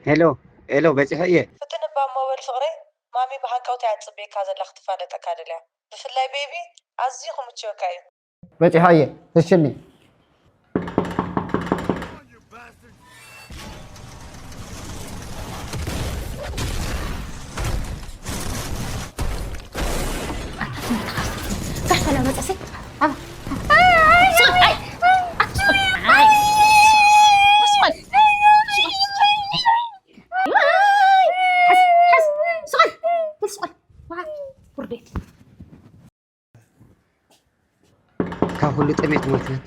ሄሎ ሄሎ፣ በጺሐ እየ። ፍጥን እባ እሞ በል ፍቕረይ፣ ማሚ ብሃንቀውታ እያ ትጽበየካ ዘላ ክትፋለጠካ ደልያ። ብፍላይ ቤቢ ኣዝዩ ክምችወካ እዩ። በጺሐ እየ፣ ፍሽኒ። ካብ ኩሉ ጥሜት ሞይትና።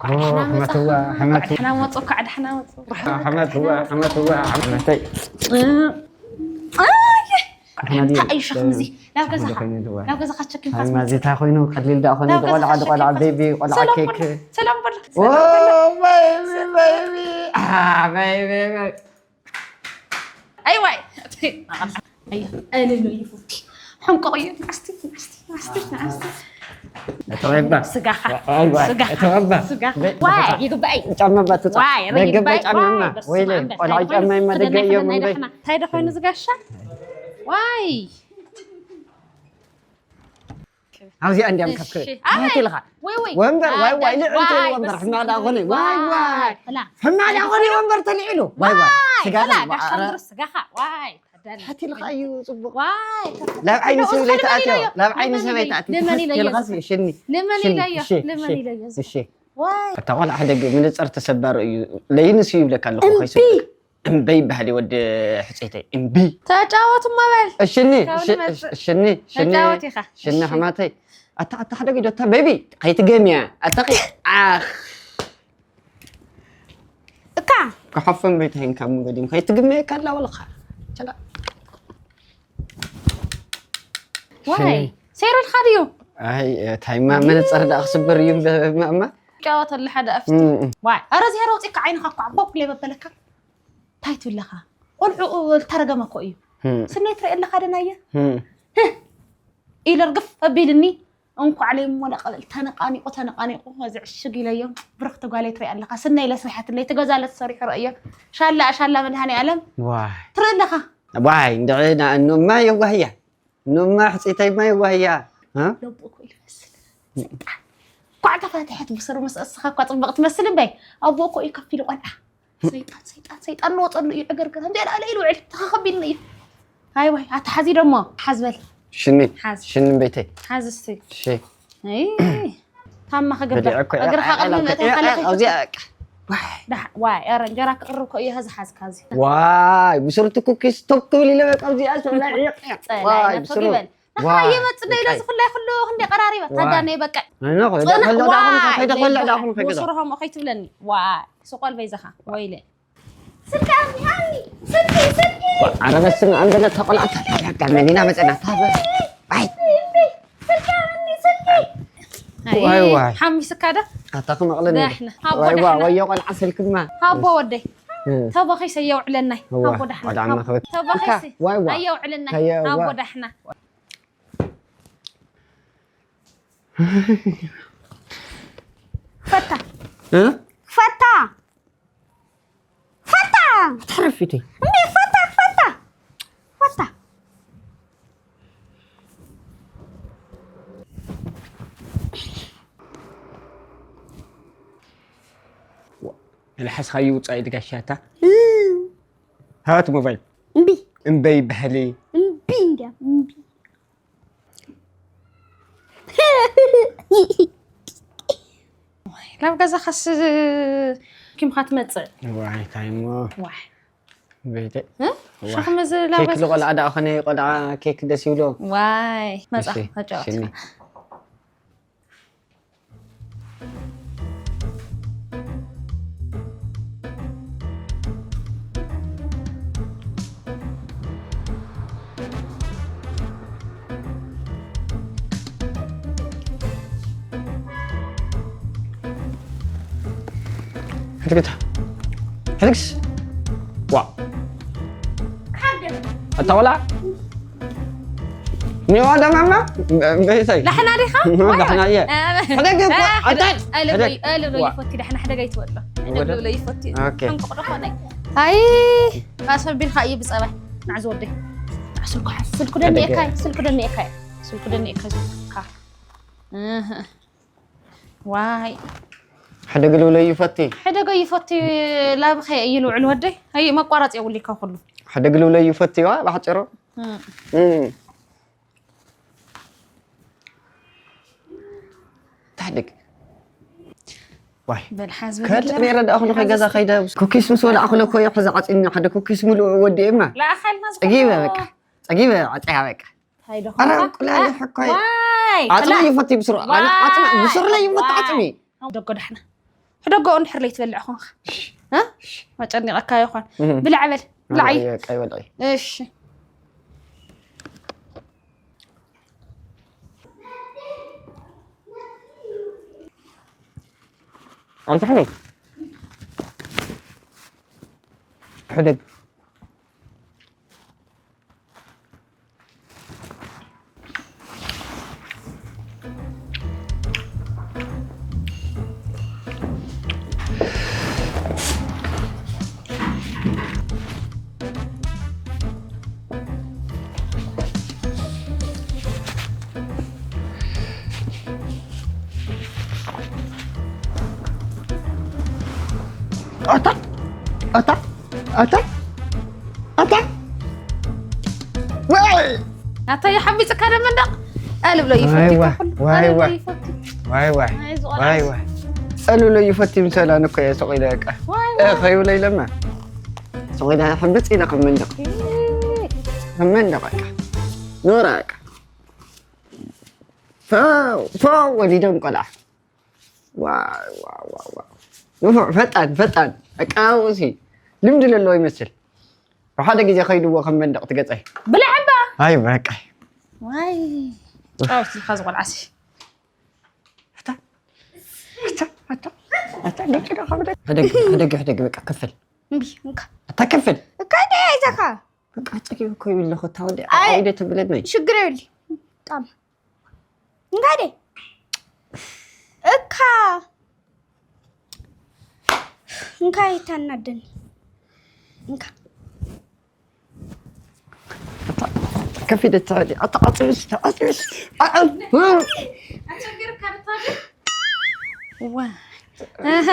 ኦ፣ ሕመትዋ፣ ሕመት-፣ ደሕና መጹ፣ ኳዕ ደሕና መጹ። ሕመትዋ፣ ሕመትዋ፣ ሕመተይ። እ፣ ኣየ፣ ኣሕመድ እዩ። እንታይ እዩ ሸኽሚ እዚ? ናብ ገዛኻ፣ ናብ ገዛኻ ቸኪንካ ሃይ፣ ማዜታ ኮይኑ፣ ቀሊል ደኣ ኮይኑ፣ ናብ ገዛኻ ቆልዓ፣ ቆልዓ፣ ቸኪንካ ቤቢ፣ ቆልዓ፣ ሰላም ኬክ። በሎ፣ ሰላም በሎ፣ ኦ፣ ሰላም በሎ። ቤቢ፣ ቤቢ። አ፣ ቤቢ፣ ቤቢ። ኣይዋይ። ኣይ፣ ኣነ ነው ይፉት። ሕንቆቕ እዩ። ናስቲ፣ ናስቲ፣ ናስቲ፣ ናስቲ። እተወባ። ስጋኻ። ኣይዋይ፣ ስጋኻ። እተወባ። ስጋኻ። በ-፣ ዋይ፣ ይግባይ። ጫማ ባትጻ። ዋይ፣ ረ-፣ በገባ ይግባይ። ጫማ ማ። ዋይ፣ በስመ ወይለ፣ ኣብ፣ በስመ ቆልዓ ኣብ። ጫማ ይመደገ ክደና እዮም ይፈተና እምበይ። ይፈተና። እንታይ ዶ ኮይኑ ዝጋሻ? ዋይ። ኣብዚኣ እንዲያም እሺ። ካብ ክርኢ። ኣይ፣ ኣይ፣ ኢልኻ። ወይ፣ ወይ። ወንበር፣ ዋይ፣ ዋይ፣ ዋይ፣ ልዕልቲ ዋይ፣ ወንበር፣ በስመ ሕማቕ ደኣ ኣብ። ኮነ። ዋይ፣ ዋይ። ዋይ፣ ሕላ። ሕማቕ ደኣ ኮነ ወንበር ተልዒሉ። ዋይ፣ ዋይ። ዋይ፣ ስጋ ሕላ፣ ተልዓ። ጋሽ ኣረ። ኣንድሮስ፣ ስጋኻ። ዋይ፣ ታደለ። ሕቲ ኢልካ እዩ ጽቡቕ። ዋይ፣ ላብ ዓይኒ ሰብ ዘይተኣትዮ፣ ላብ ዓይኒ ሰብ ኣይተኣትዮ። ልመን ኢለዮ። ሕቲ ኢልካ ሽኒ። ልመን ሽኒ፣ ኢለዮ። እሺ፣ ልመን እሺ፣ ኢለዮ። እሺ። ዋይ። እታ ቆልዓ ሕደግ ምንጽር ተሰባሪ እዩ። ለይንስ ይብለካ ኣለኹ፣ እምቢ። ከይስብካ። እምበይ በሃሊ ወዲ ሕጽይተይ፣ እምቢ። ተጫወት እሞ በል። እሽኒ፣ ካብ እሺ፣ ንመጽእ። እሺ፣ እሽኒ፣ እሽኒ፣ ተጫወት ኢኻ። እሽኒ እሺ። ሕማተይ። ኣታ፣ ኣታ ሓደ ግዶ፣ ኣታ ቤቢ፣ ከይትገምያ። ኣታ ከይ-፣ ኣኽ። እካ። ክሓፈን ቤት ሄንካ እሞ ገዲም፣ ከይትግመየካ ኣላ ወልኻ። ቸላ። ዋይ፣ ሽኒ። ሰይረልካ ድዩ? ኣይ፣ ታይማ መነጸር ደኣ ክስበር እዩ፣ እማ፣ እማ። ጫወት ኣለ ሓደ ኣፍቲ። እም፣ እም። ዋይ፣ ኣረ፣ እዚ ሄሮ ውጽእካ ዓይንኻ እኳ ቦክ ለይበበለካ። እንታይ ትብለኻ? ቆልዑ ዝተረገመ እኮ እዩ። ህም። ስነይ ትርኢ ኣለኻ ደናየ? ህም። ህህ! ኢሉ ርግፍ ኣቢልኒ። እንኳዕ ለይሞለ ቀበል ተነቃኒቑ፣ ተነቃኒቑ፣ እዚ ዕሽግ ኢለዮ። ብርኽቲ ጓለይ ትርኢ ኣለኻ። ስነይ ለስሪሓትለይ፣ እቲ ገዛ ለተሰሪሑ ረእዮ። ሻላ፣ ሻላ መድሃኔ ኣለም። ዋይ። ትርኢ ኣለኻ። ዋይ፣ እንድዒ ንኣኑ እማ የዋህ እያ። ኖማ ሕጽይታይ ማይ ዋያ፣ እ? ለቦ እኮ እዩ ዝመስል። ሰይጣን። ኳዕ ተፋትሐት ብስሩ ምስ እስኻ እኳ ጽብቕ ትመስል እምበይ። ኣቦ እኮ እዩ ከፊሉ ቆልዓ። ሰይጣን፣ ሰይጣን፣ ሰይጣን ንወጸሉ እዩ ዕግርግር። እንዴ፣ ላዕለ ኢሉ ውዕል። ተኸኸቢልኒ እዩ። ኣይ ዋይ፣ ኣታ ሓዚ ደሞ። ሓዝ በል። ሽኒ። ሓዝ። ሽኒ እምበይተይ። ሓዝ እስቲ። እሺ። ኣይ፣ ታማ ክግበር። በሊዐ እኮ እያ። እግርኻ ኣይ፣ ቅድሚ ኣይ፣ ምእታው ኣይ፣ ከለኻ ኣይ፣ ኣብዚኣ፣ በቃ። ዋይ። ዳሕ-፣ ዋይ፣ ኧረ እንጀራ ክቕርብ እኮ እየ፣ ሀዚ ሓዝ፣ ካዚ። ዋይ፣ ብስሩቲ ኩኪስ ቶክ ክብል ኢለ በቃ፣ ኣብዚኣ ሰብላ ዕየቕ፣ ዕየቕ። ጸላኢ ዋይ፣ ናቶ ብስሩ። ይበል። ንኻ ዋይ፣ እየመጽእ ዶ ኢለ በቃ። ዝፍላይ ኩሉ ክንደይ ቀራሪበ። ዋይ። ታዳነይ በቃ። ኣነ ኸይደ ጽንሕ፣ ከሎ ዳኹም፣ ዋይ፣ ከይደ ከሎ ዳኹም፣ ከይደ ከሎ። ወስርሖም ኸይትብለኒ። ዋይ፣ ስቆል በይዛኻ፣ ወይለ። ስልኪ ኣምኒ፣ ኣምኒ፣ ስልኪ፣ ስልኪ። ኣረ በስመ ኣብ፣ ገለ ተቆላዕካ። ያጋ መኒና መጸና። ታበ። ኣይ። ስልኪ ኣምኒ፣ ስልኪ። ኣይ፣ ዋይ፣ ዋይ። ሓሚስካ ዶ? ኣታ ክመቕለኒ። ዳሕና። ሃቦ ዋይ፣ ዋይ፣ ዳሕና። ወዮ ቆልዓ ስልክማ። ሃቦ ወደይ። እ። ተባኺሰ የውዕለናይ። እዋ፣ ሃቦ ዳሕና። ቆልዓ ሃቦ-፣ መኽበት። ተባኺሰ እካ፣ ዋይ፣ ዋይ። ኣየውዕለናይ። ከየ-፣ ሃቦ ዋ። ዳሕና። ፈታ። እ? ፈታ። ፈታ! ተሕርፊ እቲ። እንዴ፣ ፈታ፣ ፈታ! ፈታ! ዋ፣ መልሓስካ ይውጻእ ኢድ ጋሻታ። እ። ሃት ሞባይል። እምቢ። እምበይ በህሊ። እምቢ እንድያ፣ እምቢ። ናብ ገዛኻስ ኪምኻ ትመጽእ? ዋይ፣ እንታይ እሞ? ዋይ። ቤተ-፣ እ? ዋይ። ሸኽሚ እዚ ናብ ኬክ ገዛኻ ንቆልዓ ደኣ ኾነ፣ ቆልዓ ኬክ ደስ ይብሎ። ዋይ፣ መጻ፣ እሺ፣ ተጫወት። ሽኒ። ሕትግታ። ሕትግስ። ዋ። ኣታ ቆልዓ። ኒዋ ደማማ በይሰይ ዳሕና ዲኻ? ዳሕና እየ ሕደግ እኮ ኣታይ ኣይልብሎ ይፈቲ ዳሕና ሕደግ ኣይትበሎ ሕደግ ልብሎ ይፈቲ ኦኬ። ሕንቁቕ ዶ ኾነ ኣይ ባሰ ቢልካ እዩ ብፀባይ ናዕ ዝወደይ ናዕ ስልኩ ሓፍ ስልኩ ደኒኤካ እዩ ስልኩ ደኒኤካ እዩ ስልኩ ደኒኤካ ዝካ ዋይ ሕደግ ልብሎ ይፈቲ ሕደገ ይፈቲ ላብኸ እዩ ልውዕል ወደይ ኣይ መቋረፂ የብሉ ይካ ኩሉ ሕደግ ልብሎ ይፈቲ ዋ ባሕጭሩ ታሕድግ ዋይ በልሓዝ ከልጥ ነረ ደኣ ኩሉ ገዛ ከይደ ኩኪስ ምስ በላዕኩ ለኮ ሕዚ ዓፂኒ ሓደ ኩኪስ ሙሉእ ወዲኤማ ላኣኸልና ፀጊበ በቃ ፀጊበ ዓፀያ በቃ ኣረ እንቁላሊሕ እኮ እዩ። ዓፅሚ ይፈቲ ብስሩ ዓፅሚ ብስሩ ላይ ይፈቲ ዓፅሚ ደጎ ዳሕና ሕደጎ እንድሕር ለይትበልዕ ኾንካ መጨኒቐካ ይኾን ብላዕ በል ብላዕ ቀይ በልዒ እሺ ኣንተ ሕደግ ሕደግ ኣታ ኣታ ኣታ ኣታ ኣታ ወይ ኣታ ይሓቢፅካ ደ መንደቕ ኣልብሎ ይፈቲ ዋይ፣ ኩሉ ዋይ፣ ኣልብሎ ዋይ። ይፈቲ ዋይ ዋይ ናይ ዝቆልዓ ዋይ ዋይ ጸሉሎ ይፈቲ ምሰላ ንኮ እየ ሱቕ ኢለ በቃ ዋይ እ ኸይብለ ኢለማ ሱቕ ኢለ ሕምብፅ ኢለ ከም መንደቕ ከም መንደቕ በቃ ኖራ በቃ ፋው ፋው ወሊዶም ቆልዓ ዋው ዋው ዋው ዋው ንፉዕ ፈጣን ፈጣን በቃ ውሲ ልምዲ ለለዎ ይመስል ብሓደ ግዜ ከይድዎ ከም መንደቕ ትገጸይ ብልዕ እባ ኣይ በቃ ዋይ ጫወት ኢልካ ዝቆልዓሲ ሕታ ሕታ ሕታ ሕታ ደቂ ዶ ካብ ደቂ ሕደግ ሕደግ ሕደግ በቃ ክፍል እምቢ እንካ እታ ክፍል እካ ደ ይዘካ በቃ ጸጊብ እኮ ይብለኹ እታ ወዲ ኣይ። ኢደ ትብለኒ ሽግር የብሊ ጣም እንካ ደ እካ እንካ ይተናደኒ እንካ ከፊት እታ ወዲ ኣታ ኣጥብስ ኣጥብስ ኣዕብ ዋ ኣሃ